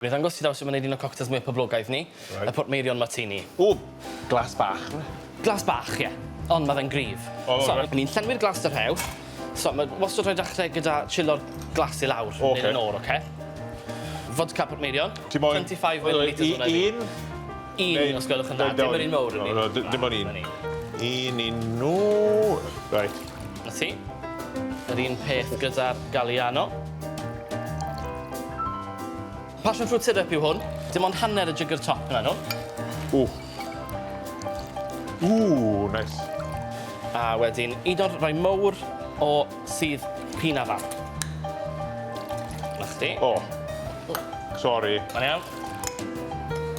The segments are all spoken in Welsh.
Fi ddangos ti nawr sut ma' neud un o coctels mwya poblogaidd ni. Reit. Y Portmeirion Martini. O! Glas bach. Glas bach, ie. Ond ma' fe'n gryf. O So, reit. ni'n llenwi'r glas 'da rhew. So ma' wastod rhaid dechre gyda chillo'r glas i lawr. Oce. Neud yn o'r, oce? Fodca Portmeirion. Ti moyn... 25 millilitres hwnna i fi. Un? Un, os gwelwch yn dda. Dim yr un mowr. No, no, dim ond un. Un i nhw. Reit. 'Na ti. Yr un peth gyda'r Galliano. Passion fruit syrup yw hwn. Dim ond hanner y jygyr top yna nhw. Ww. Ww, nice. A wedyn un o'r rhai mowr o sudd pin afal. 'Na chdi. O. Sori. Mae'n iawn.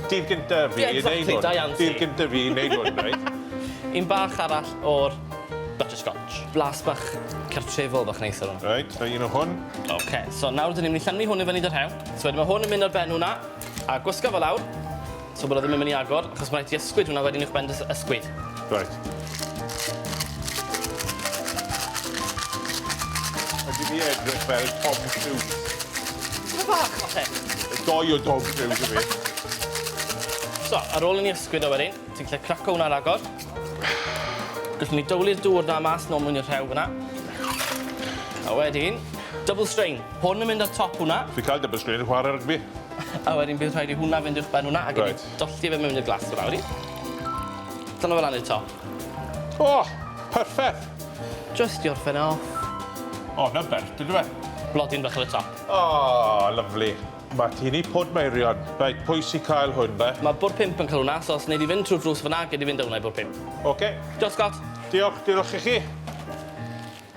Dydd gynta fi yeah, i exactly, neud hwn. Da iawn ti. Dydd gynta fi i neud hwn, reit? Un bach arall o'r butterscotch. Blas bach cartrefol bach neis ar hwnna. Reit, a un o hwn. Oce, so nawr dyn ni'n mynd i llenwi hwn i fyny 'da rhew. So wedyn ma' hwn yn mynd ar ben hwnna, a gwisgo fe lawr, so bod o ddim yn mynd i agor, achos ma' raid ti ysgwyd hwnna wedyn uwchben dy ysgwydd. Reit. Ydy fi edrych fel Tom Cruise? Tipyn bach, falle. Doi o Tom Cruise i fi. So, ar ôl i ni ysgwyd o wedyn, ti'n gallu craco hwnna ragor. Gallwn ni dowlu'r dŵr 'na mas nôl mewn i'r rhew fyna. A wedyn, double strain. Hwn yn mynd ar top hwnna. Fi cael double strain yn chwarae rygbi. A wedyn bydd rhaid i hwnna fynd uwch ben hwnna a Reit. dolli fe mewn i'r glas fyna wedi. Dyna fe lan i'r top. O, perffeth! Just i orffen off. O, 'na'n bert, yndyfe? Blodyn bach ar y top. O, lyfli. Martini Portmeirion. Reit, pwy sy cael hwn de? Mae bwrdd pump yn cael hwnna, so os wnei di fynd trwy'r drws fyna, gei di fynd â hwnna i bwrdd pump. Oce. Diolch, Scott. Diolch, diolch i chi.